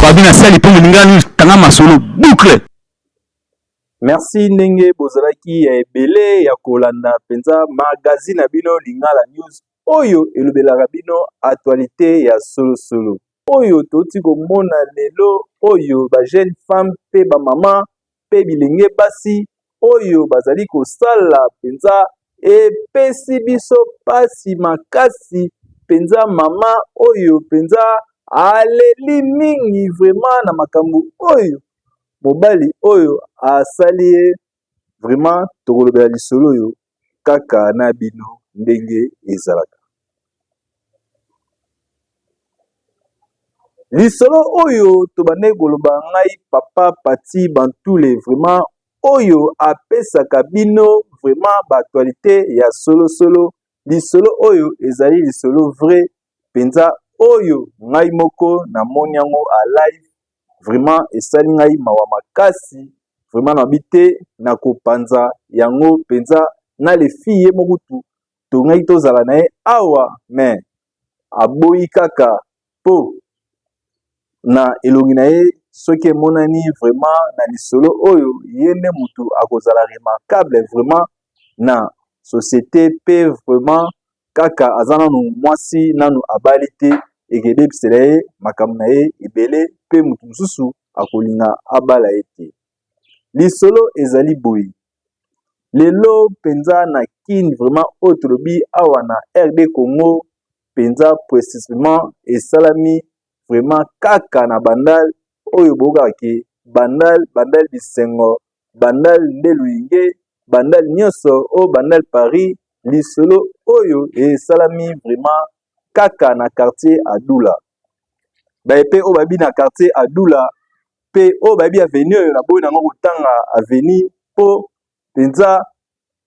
Babi na sali mpo moninga news tanga masolo boucle. Merci ndenge bozalaki ya ebele ya kolanda mpenza magazine na bino Lingala News oyo elobelaka bino actualité ya solosolo oyo touti komona lelo oyo ba jeune femme mpe ba mama mpe bilenge basi oyo bazali kosala mpenza epesi biso mpasi makasi mpenza. Mama oyo mpenza aleli mingi vraiment na makambo oyo mobali oyo asali ye. Vraiment tokolobela lisolo oyo kaka na bino ndenge ezalaka. Lisolo oyo tobandaki koloba ngai papa Pati Bantule vraiment oyo apesaka bino vraiment ba actualité ya solo solo. Lisolo oyo ezali lisolo vrai mpenza oyo ngai moko namoni yango a live vraiment esali ngai mawa makasi vraiment nabi te nakopanza yango mpenza na le fille ye moko tu tongaki tozala na ye awa mais aboyi kaka po na elongi na ye soki emonani vraiment na lisolo oyo ye nde mutu akozala remarquable vraiment na société pe vraiment kaka aza nanu mwasi nanu abali te ekebebisela ye makambo na ye ebele pe mutu mosusu akolinga abala ye te. Lisolo ezali boye lelo mpenza na Kin vraiment oyo tolobi awa na RD Congo mpenza precisement esalami vraiment kaka na Bandal oyo boyokaka ke Bandal, Bandal bisengo, Bandal nde loyenge, Bandal nyonso o Bandal Paris. Lisolo oyo esalami vraiment kaka na quartier Adula. Baye pe oyo babi na quartier Adula pe oyo bayebi avenue oyo naboyi nango kotanga avenue po mpenza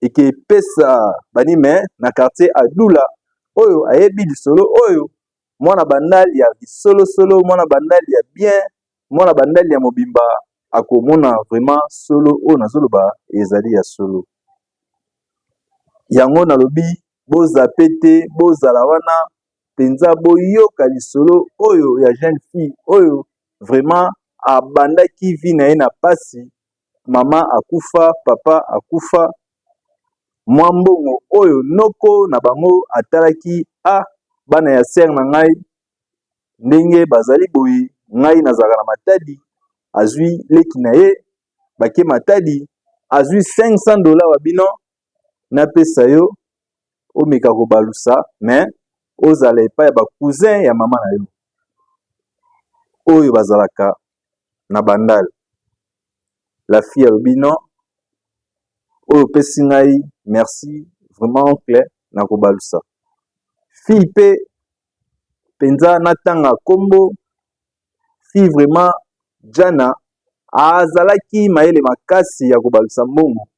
ekepesa bani me na quartier Adula oyo ayebi lisolo oyo mwana Bandal ya solosolo, mwana Bandal ya bien, mwana Bandal ya mobimba akomona vraiment solo oyo nazoloba ezali ya solo. Yango nalobi bozape te, bozala wana mpenza boyoka lisolo oyo ya jeune fille oyo vraiment abandaki vie na ye na pasi, mama akufa, papa akufa, mwa mbongo oyo noko na bango atalaki a bana ya sœur na ngai ndenge bazali boye, ngai nazalaka na Matadi, azwi leki na ye bake Matadi, azwi 500 $ wa bino napesa yo omeka kobalusa mais ozala epai ya ba cousin ya mama na yo oyo bazalaka na Bandal. La fille alobi non, oyo opesi ngai merci vraiment oncle, nakobalusa. Fille pe mpenza natanga kombo fille vraiment Jana azalaki mayele makasi ya kobalusa mbongo.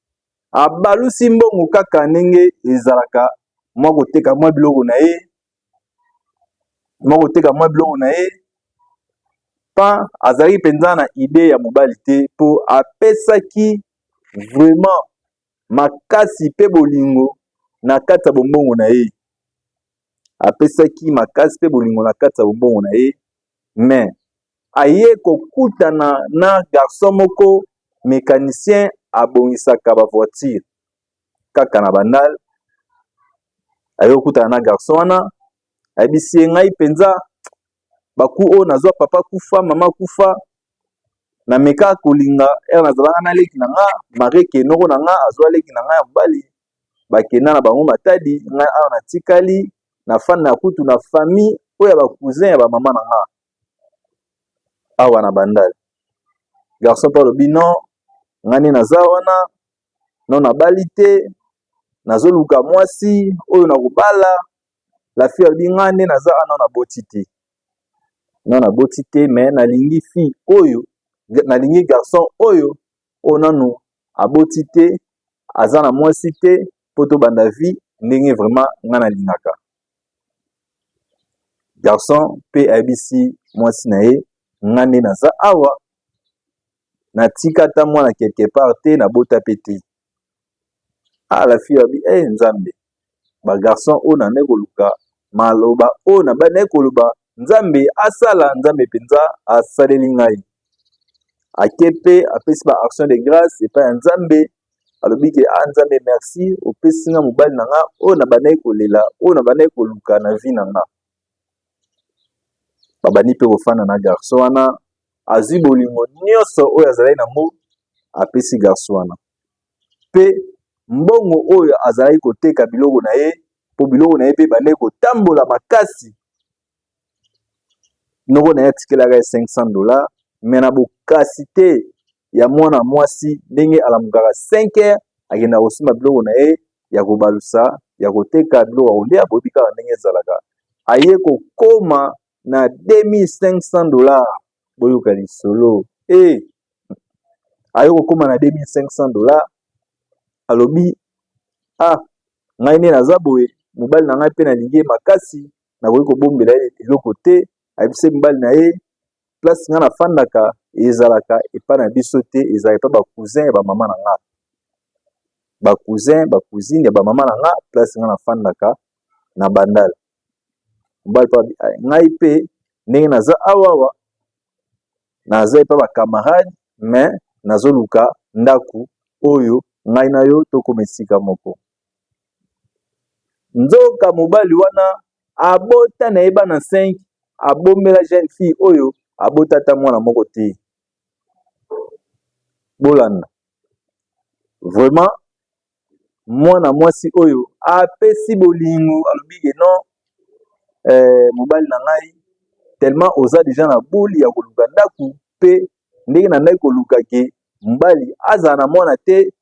Abalusi mbongo kaka ndenge ezalaka mwa koteka mwa biloko na ye, mwa koteka mwa biloko na ye pan azalaki mpenza na idee ya mobali te mpo apesaki vraiment makasi mpe bolingo na kati ya bombongo na ye. Apesaki makasi mpe bolingo na kati ya bombongo na ye mais aye kokutana na garçon moko mécanicien abongisaka ba voiture kaka na Bandal. Aye kokutana na garçon wana, ayebisi ye ngai mpenza baku oyo nazwa papa kufa mama kufa, nameka kolinga ere nazalaka na leki na nga Mareke, noko na nga azwa leki na nga ya mobali bakenda na bango Matadi, ngai awa natikali nafanda kutu na famille oyo ya ba cousin ya ba mama na nga awa na Bandal. Garçon mpe alobi non, ngai nde naza wana non nabali te, nazoluka mwasi oyo nakobala. La fille alobi ngai nde naza wana naboti te, non naboti te mais nalingi fille oyo, nalingi garçon oyo oyo nanu aboti te, aza na mwasi te po tobanda vie ndenge vraiment ngai nalingaka. Garçon pe ayebisi mwasi na ye ngai nde naza awa natika ata mwana quelque part te, nabota pe te. Ah, la fille abi eh Nzambe, ba garçon oyo nandaki koluka, maloba oyo nabandaki koloba Nzambe asala, Nzambe mpenza asaleli ngai. Ake mpe apesi ba action de grâce epai ya Nzambe, alobi ke ah Nzambe merci, opesi nga mobali na nga oyo nabandaki kolela, oyo nabandaki koluka na vie na nga. Babandi mpe kofanda na garçon wana, azwi bolingo nyonso oyo azalaki nango apesi garçon wana. Mpe mbongo oyo azalaki koteka biloko na ye, mpo biloko na ye mpe ebandaki kotambola makasi, noko na ye atikelaka ye 500 $, mais na bokasi te ya mwana mwasi, ndenge alamukaka 5 heures, akendaka kosomba biloko na ye ya kobalusa, ya koteka biloko ya kolia. Boyebi kaka ndenge ezalaka. Aye kokoma na 2500 $. Boyoka lisolo e aye kokoma na 2500 $. Alobi: ah, ngai nde naza boye, mobali na ngai mpe nalingi ye makasi, nakoki kobombela ye eloko te. Ayebisi mobali na ye: place ngai nafandaka ezalaka epai na biso te, ezalaka epai bacousin ya bamama na nga, bacousin, bacousine ya bamama na nga, place ngai nafandaka na Bandala. Mobali mpe: ngai mpe ndenge naza awawa, naza epai bacamarade, mais nazoluka ndako oyo ngai na yo tokoma esika moko. Nzoka mobali wana abota na ye bana 5, abombela jeune fille oyo abota ata mwana moko te. Bolanda vraiment, mwana mwasi oyo apesi bolingo, alobi ke non, mobali na ngai, tellement oza déjà na boule ya koluka ndako, mpe ndenge na ndaki koluka ke mobali azala na mwana te,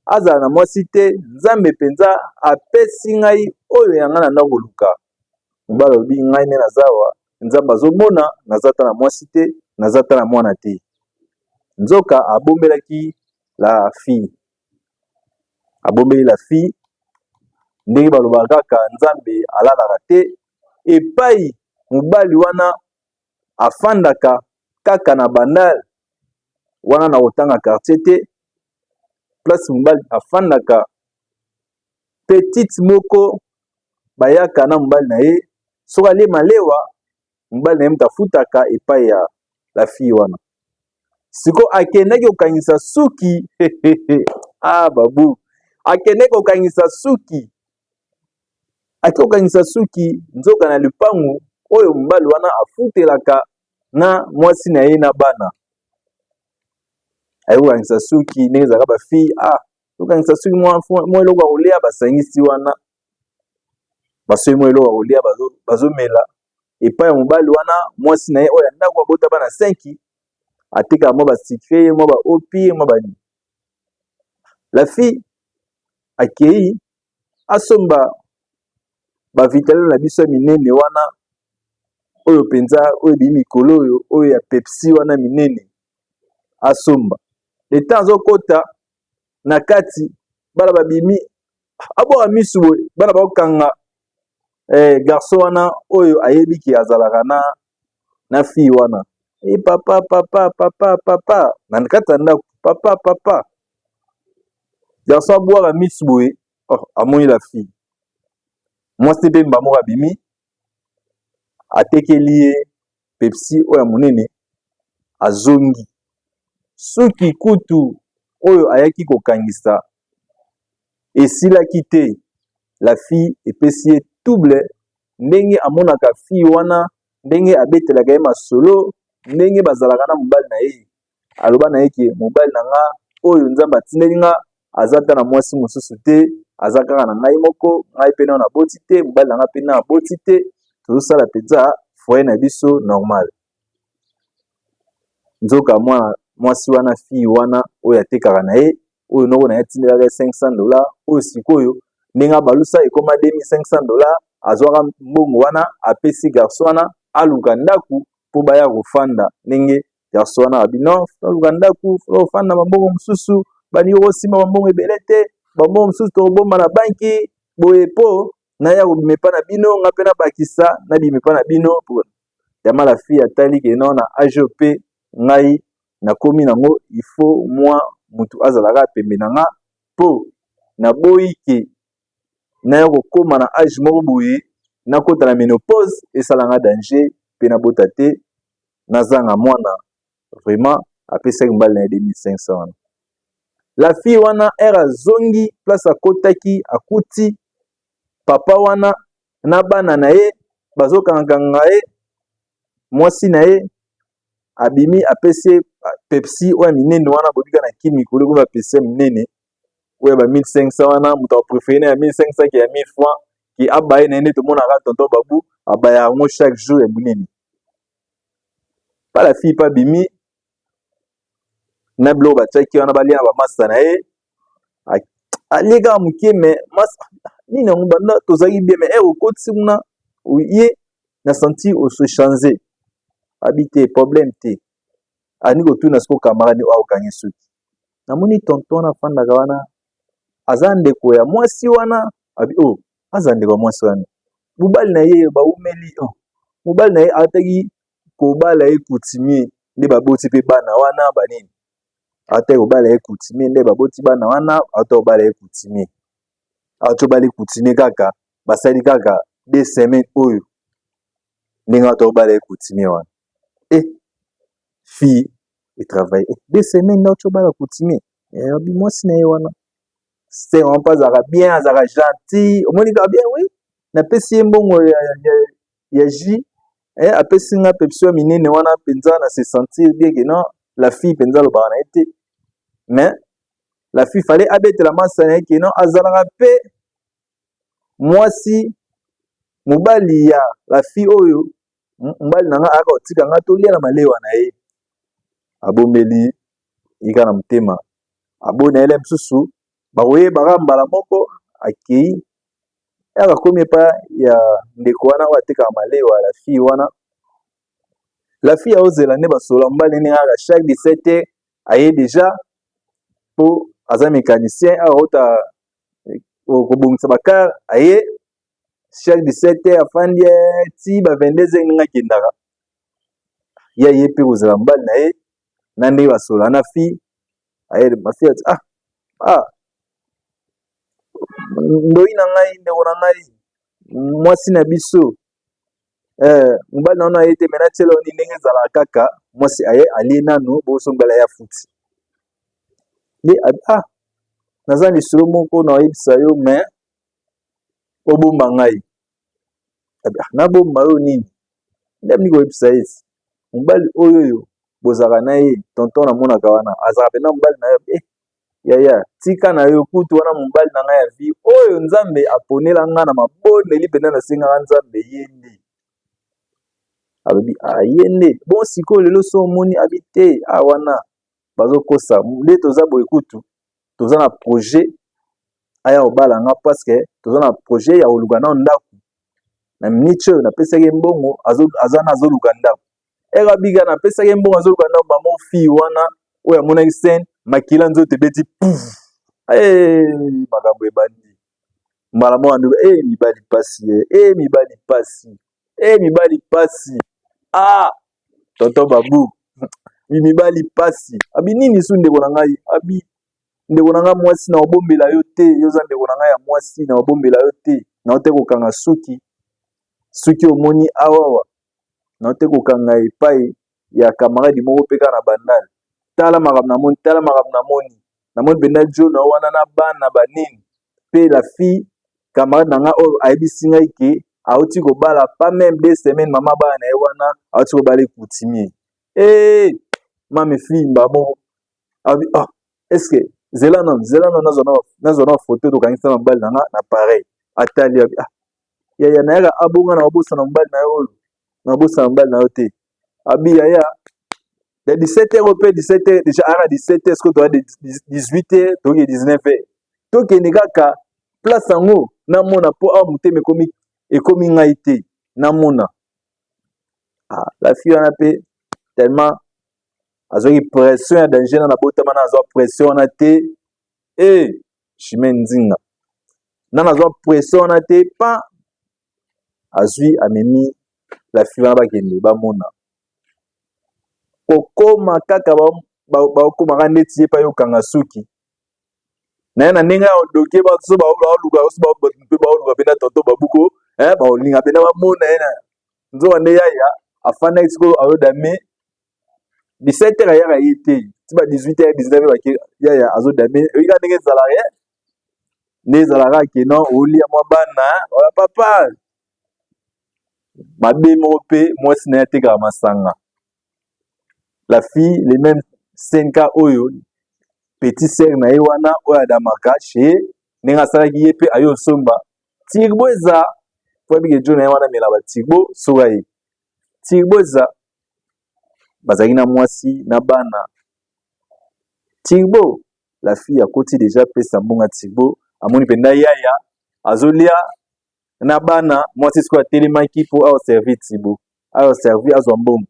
azala na mwasi te, Nzambe mpenza apesi ngai oyo ya ngai na ndako koluka. Mobali alobi: ngai nde naza awa, Nzambe azomona, naza ata na mwasi te, naza ata na mwana te. Nzoka abombelaki la fille, abombeli la fille. Ndenge balobaka kaka, Nzambe alalaka te. Epai mobali wana afandaka kaka na Bandal wana, na kotanga quartier te, place mobali afandaka, petite moko bayaka na mobali na ye. Soki alie malewa, mobali na ye moto afutaka epai ya la fille wana. Siko akendaki kokangisa suki. Ah, babu akendaki kokangisa suki, ake kokangisa suki, nzoka na lupangu oyo mobali wana afutelaka na mwasi na ye na bana. Aye kokangisa suki, ndenge ezalaka, bafille, ah, kokangisa suki, mwa eloko ya kolia basangisi wana, basoyi mwa eloko ya kolia, bazomela epai ya mobali wana. Mwasi na ye oyo ya ndako abota bana 5, atekaka mwa basucre, mwa baopi, mwa banini. La fille akei asomba bavitalelo na biso ya minene wana, oyo mpenza oyo ebimi mikolo oyo, oyo ya Pepsi wana minene. Asomba, le temps azokɔta na kati, bana babimi, abwaka misu boye, bana bakokanga garçon wana oyo ayebi ke azalaka na fille wana. E papa, papa, papa, papa, na kati ya ndako, papa, papa. Garçon abwaka misu boye, oh, amoni la fille. Mwasi mpe mba moko abimi, atekeli ye Pepsi oyo ya monene, azongi. Soki kutu oyo ayaki kokangisa esilaki te, la fille epesi ye trouble, ndenge amonaka fille wana, ndenge abetelaka ye masolo, ndenge bazalaka na mobali na ye. Aloba na ye ke mobali na nga oyo Nzambe atindeli nga aza ata na mwasi mosusu te, aza kaka na ngai moko. Ngai mpe nano naboti te, mobali na ngai mpe na aboti te, tozosala mpenza foyer na biso normal. Nzoka mwana mwasi wana, fille wana oyo atekaka na ye, oyo noko na ye atindelaka ye 500 $, oyo sikoyo ndenge abalusa ekoma 2500 $, azwaka mbongo wana, apesi garçon wana aluka ndako mpo baya kofanda. Ndenge garçon wana abi: non, aluka ndako, ofanda, bambongo mosusu balingi kosimba bambongo ebele te, bambongo mosusu tokobomba na banki boye, mpo naya kobima epa na bino, nga mpe nabakisa, nabima epa na bino. Tama la fille atali ke non, na age oyo mpe ngai nakomi nango, il faut mwa mutu azalaka pembe na nga, mpo naboyi ke naya kokóma na age moko boye, nakota na ménopause, esalanga danger. mpe nabota te, nazanga mwana. Vraiment apesaki mobali na ye 2500 wana. La fille wana, ere azongi place akotaki, akuti papa wana na bana na ye bazokangakanga ye. Mwasi na ye abimi, apesi ye Pepsi oyo ya minene wana. Bobika na kini mikolo ekomi bapepsi ya minene oyo ya ba 1500 wana. Moto apréféré na ya 1500 ke ya 1000 francs, ke abaye na ye nde tomonaka tonton Babu abaya yango chaque jour ya monene. Pa la fille mpe abimi na biloko batiaki wana, balia na bamasta na ye. Alie kaka moke, mais nini yango, banda tozalaki bien, mais ere okotisi kuna ye na senti ose change. Abi te, problème te. Ani kotuna siko camarade oyo akokangi suki, namoni tonton wana afandaka wana, aza ndeko ya mwasi wana. Abi o oh, aza ndeko ya mwasi wana, mobali na ye baumeli. Oh, mobali na ye ataki kobala ye coutumier nde baboti mpe bana wana banini. Ataki kobala ye coutumier nde baboti bana wana. Ata kobala ye coutumier, ata obali coutumier kaka, basali kaka 2 semaines oyo ndenge ata obala ye coutumier wana. E fille etravaille e 2 semaines nde ati obala coutumier. Abi mwasi na ye wana se wana mpe azalaka bien, azalaka gentil, omoni kaka bien. Oui, napesi ye mbongo ya jus, apesi nga Pepsi ya minene wana mpenza. Na se sentir bien ke non, la fille mpenza alobaka na ye te, mais la fille fallait abetela masa na ye ke non, azalaka mpe mwasi mobali ya la fille oyo. Mobali na nga ayaka kotika nga tolia na malewa na ye, abombeli ye kaka na motema, aboni na ye. Mosusu bakoyebaka mbala moko. Akei, yaka komi epa ya ndeko wana oyo atekaka malewa. La fille wana, la fille aozela nde basola mobali ndenge kaka chaque 17 heures aye déjà, mpo aza mécanicien, awa ota kobongisa bacar. Aye chaque 17 heures, afandi ti ba 22 heures ndenge akendaka. Ye aye mpe kozela mobali na ye na ndenge basola na fille. Aye, ma fille ati: "Ah ah, ndoi na ngai, ndeko na ngai, mwasi na biso, mobali na wana aye te, me natiela oni ndenge ezalaka kaka." Mwasi aye, alie nanu boso, mobali aye afuti nde. "Ah, naza lisolo moko na oyebisa yo, mais obomba ngai." "Ah, nabomba yo nini?" Nde abini koyebisa ye: "Mobali oyo oyo bozalaka na ye, tonton namonaka wana, azalaka mpena mobali na yo?" "Eh, yaya, tika na yo kutu wana, mobali na ngai ya vie oyo Nzambe aponela ngai na mabondeli mpenza, nasengaka Nzambe, ye nde." Alobi: "Ah, ye nde bon. Sikoyo lelo so omoni?" Abi: "Te, a wana bazokosa nde. Toza boye kutu, toza na projet aya kobala nga, parce que toza na projet ya koluka nano ndako. Na minute oyo napesaki ye mbongo, aza na azoluka ndako." Ere abika, napesaki ye mbongo, azoluka ndako. Mama fille wana oyo amonaki scène, makila nzoto ebeti puf. Hey, makambo ebandi mbala moko. Anduka e mibali pasi ye, e mibali pasi, e mibali pasi. Ah, tonton Babu, mibali pasi. Abi: "Nini su, ndeko na ngai?" Abi: "Ndeko na ngai mwasi, na obombela yo te. Yo oza ndeko na ngai ya mwasi, na obombela yo te. Na te kokanga suki, suki omoni awawa, na te kokanga epai ya camarade moko mpe kaka na Bandale. Tala makambo namoni, tala makambo namoni, namoni mpenza jo na wana na bana banini mpe la fille camarade na ngai oyo ayebisi ngai ke auti kobala pas même 2 semaines, mama bana na ye wana auti kobala coutumier." E mame fille mba moko abi: "Ah, est ce que zela nano, zela nano, nazwa na foto tokangisa na mobali na nga na pareil." Atali, abi: "Ah yaya, nayaka abonga na kobosana mobali na yo oyo, na kobosana mobali na yo te." Abi: "Yaya, ya 17 heures mpe 17 heures déjà, aka 17 heures, soki toya 18 heures, toke 19 heures, tokende kaka place yango, namona mpo awa motema ekomi ekomi ngai te, namona." Ah, la fille wana mpe tellement azwaki pression ya danger na nabotama na azwa pression wana te. E Chimene Nzinga na nazwa pression wana te. Pa azwi, amemi la fille wana, bakende bamona. Kokoma kaka bakomaka ndeti ye mpe ayokanga suki na ye na ndenge ya odoke. Baso baoluka, mpe baoluka mpena tonton Babuko, baolinga mpena bamona ye na nzoka nde yaya. Afandaki sikoyo azodame 17 heures, ayaka ye te ti ba 18 heures, 19 heures. Bake yaya azodame, oyika ndenge ezalaka ye, nde ezalaka ke non, olia mwa bana oya papa mabe moko mpe mwasi na ye atekaka masanga. La fille, les mêmes 5 oyo petit sœur na ye wana oyo adamaka chez, ndenge asalaki ye mpe aye osomba turbo, eza po abike jo na ye wana amela baturbo. Soki aye turbo, eza bazalaki na mwasi na bana turbo. La fille akoti déjà, apesa mbongo ya turbo, amoni mpenza yaya azolia na bana. Mwasi sikoyo atelemaki mpo aoservi turbo, aoservi, azwa mbongo.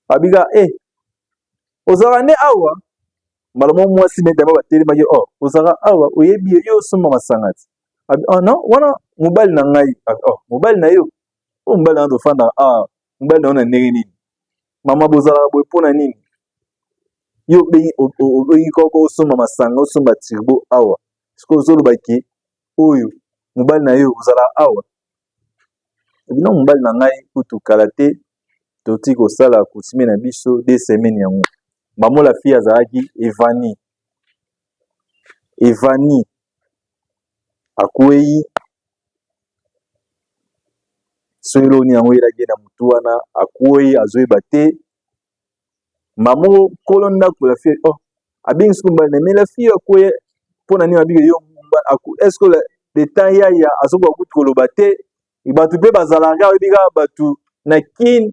Abika e ozalaka nde awa. Mbala moko mwasi nete yango batelemaki: "Oh, ozalaka awa, oyebi yo osomba masanga ti?" Abi: "Oh non, wana mobali na ngai." "Oh, mobali na yo?" "Oyo mobali na tofandaka awa." "Mobali na yo na ndenge nini? Mama, bozalaka boye mpona nini? Yo obengi koko osomba masanga, osomba turbo awa, sikoyo ozoloba ke oyo mobali na yo, ozalaka awa?" Ebino mobali na ngai kutu kala te, toti kosala coutume na biso 2 semaines yango. Mamo, la fille azalaki évanoui, évanoui, akwei. Soki eloko nini yango oyelaki ye na motu wana, akwei, azoyeba te. Mamo kolo ndako, la fille, oh, abengi soki mobali na, mais la fille akwei mpo na nini? Abiki yo, est ce que le temps yaya azokoka kutu koloba te? Bato mpe bazalaka, oyebi kaka bato na Kine,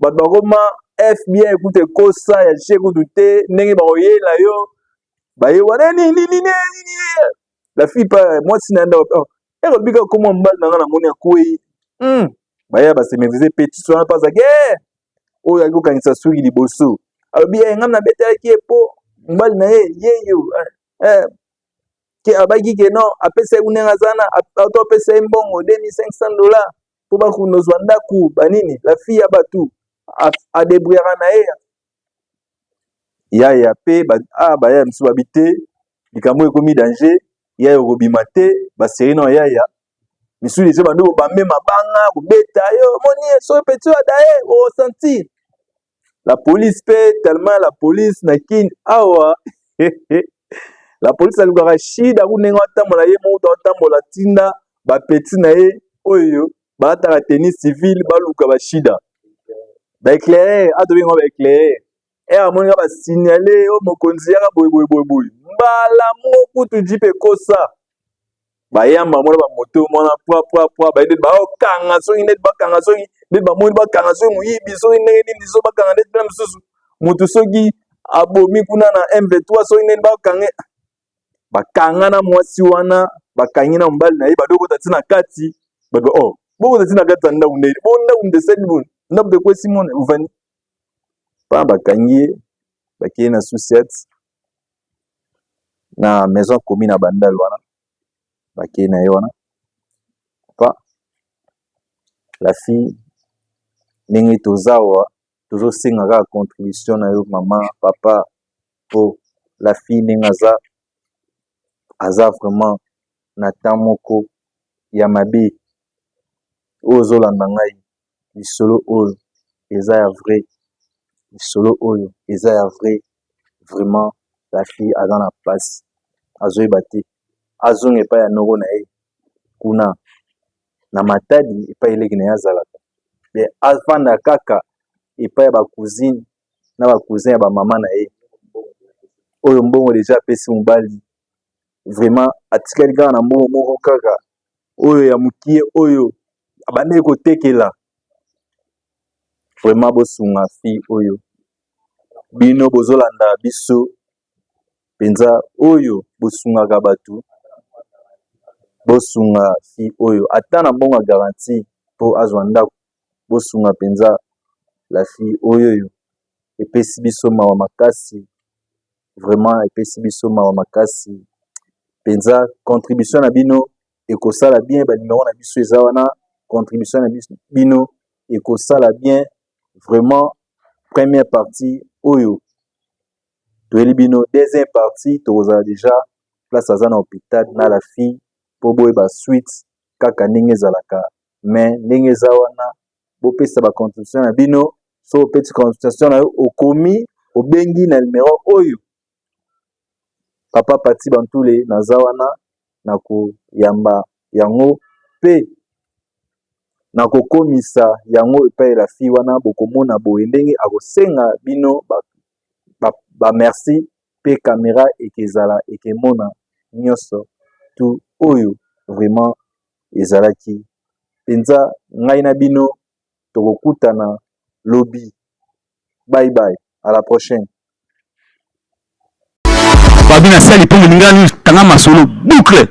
bato bakoma FBI kutu ekosa ya je kutu te ndenge bakoyela yo baye wana nini nini nini. La fille pa mwasi na ndako, oh, ekolobi kaka komwa mobali na nga, namoni akwei. Baya basemerviser petit wana mpe azalaki oyo ayaki kokangisa suki liboso. Alobi: "Eh, ngai nabetelaki ye mpo mobali na ye yeyo eh, ke abaki ke non, apesa ye ndenge aza na ato, apesa ye mbongo 2500 $ mpo bakunda ozwa ndako banini." La fille ya bato adébrouillaka na ye yaya mpe baya mosusu babi te, likambo ekomi danger, yaya okobima te. Baseri na yaya misusu deja bandi kobambe mabanga, kobeta yo, moni ye soki petit oyo adaye osentir la police mpe tellement la police na Kine awa, la police alukaka shida ku ndenge atambola ye moko, atambola ntinda bapeti na ye oyo balataka tenue civile, baluka bashida, baéclaireur, atobenga baéclaireur. E amoni nga basignale oyo mokonzi yaka boye boye boye boye, mbala moko kutu jeep ekosa, bayamba mona bamoto mona pwa pwa pwa, baye nde baokanga soki neti bakanga, soki nde bamoni bakanga, soki moyibi, soki ndenge nini, so bakanga ndeti mpena mosusu motu soki abomi kuna na M23, soki ndeni bakanga, bakanga na mwasi wana, bakangi na mobali na ye, badokota ntina kati. Bato, oh, bokota ntina kati ya ndako ndeni bo ndako ndesali boni, ndako tekwesi mona ovandi mpa, bakangi ye, bakei na sous-ciat na maison commune ya Bandal wana, bakei na ye wana pa. La fille, ndenge toza awa, tozosenga kaka contribution na yo, mama, papa, po la fille ndenge aza, aza vraiment na temps moko ya mabe. Oyo ozolanda ngai, lisolo oyo eza ya vrai, lisolo oyo eza ya vrai. Vraiment, la fille aza na mpasi, azoyeba te azonga epai ya noko na ye kuna na Matadi, epai eleki na ye azalaka me afanda kaka epai ya bacousine na bacousin ya bamama na ye. Oyo mbongo deja apesi mobali, vraiment atikali kaka na mbongo moko kaka oyo ya mokie oyo abandaki kotekela. Vraiment, bosunga fille oyo. Bino bozolanda biso mpenza, oyo bosungaka bato, bosunga fille oyo ata na mbongo ya garantie mpo azwa ndako. Bosunga mpenza la fille oyo. Oyo epesi biso mawa makasi, vraiment epesi biso mawa makasi mpenza. Contribution na bino ekosala bien. Banimero na biso eza wana. Contribution na bino ekosala bien vraiment. Première partie oyo toyeli bino, deuxième partie tokozala déjà place aza na hôpital na la fille mpo boyeba suite kaka ndenge ezalaka. Mais ndenge eza wana. Bopesa bacontribution na bino. So opesi contribution na yo, okomi, obengi na numero oyo, Papa Pati Bantule naza wana na koyamba yango mpe nakokomisa yango epai la fille wana. Bokomona boye ndenge akosenga bino bamerci ba mpe kamera ekezala ekemona nyonso tu oyo vraiment ezalaki mpenza. Ngai na bino tokokutana lobi. Bye bye, à la prochaine. Babi na sali mpo moninga tanga masolo boucle.